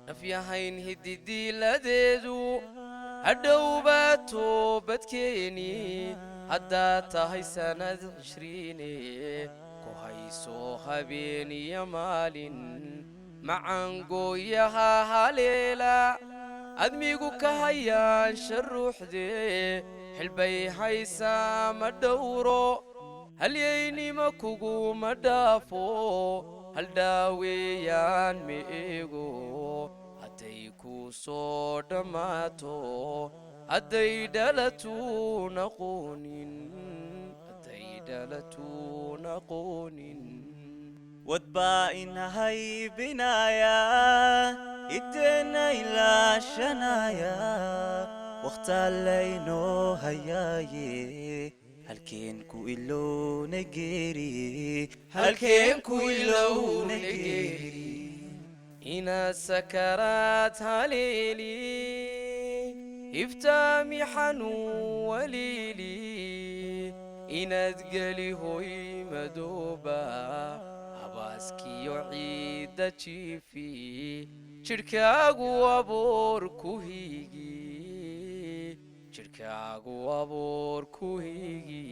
Nafyahayn hididiiladeedu hadhowbaa toobadkeeni. Haddaad tahay sanad 20, ku hayso habeen iyo maalin macangooyaha haleela. Admigu ka hayaansha ruuxdee xilbay haysaa ma dhowro, halyaynimo kuguma dhaafo, haldhaaweeyaan ma eego. Hadday kuu soo dhammaato, hadday dhalatuu naqoonin, hadday dhalatuu naqoonin. Wadbaa inahaybinaya, iddeena ilaashanaya, wakhtaa laynoo hayaaye, halkeen ku ilowna geeri, halkeen ku ilowna geeri. Inaad sakaraad haleeli, iftaami xanuun waliili, inaad geli hoy madooba, habaaskiyo ciidda jiifi, jidhkaagu aboor ku higi, jidhkaagu aboor ku higi.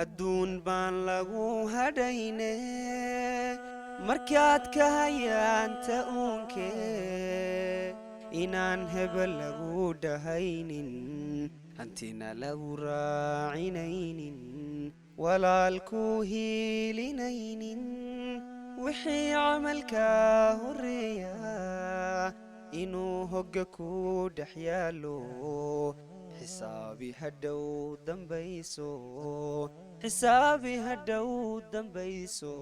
Adduun baan lagu hadhayne, markaad ka hayaanta uunke, inaan hebel lagu dhahaynin, hantina lagu raacinaynin, walaalku hiilinaynin, wixii camalkaa horreeya inuu hogga ku dhex yaallo, xisaabi hadhow dambayso, xisaabi hadhow dambayso.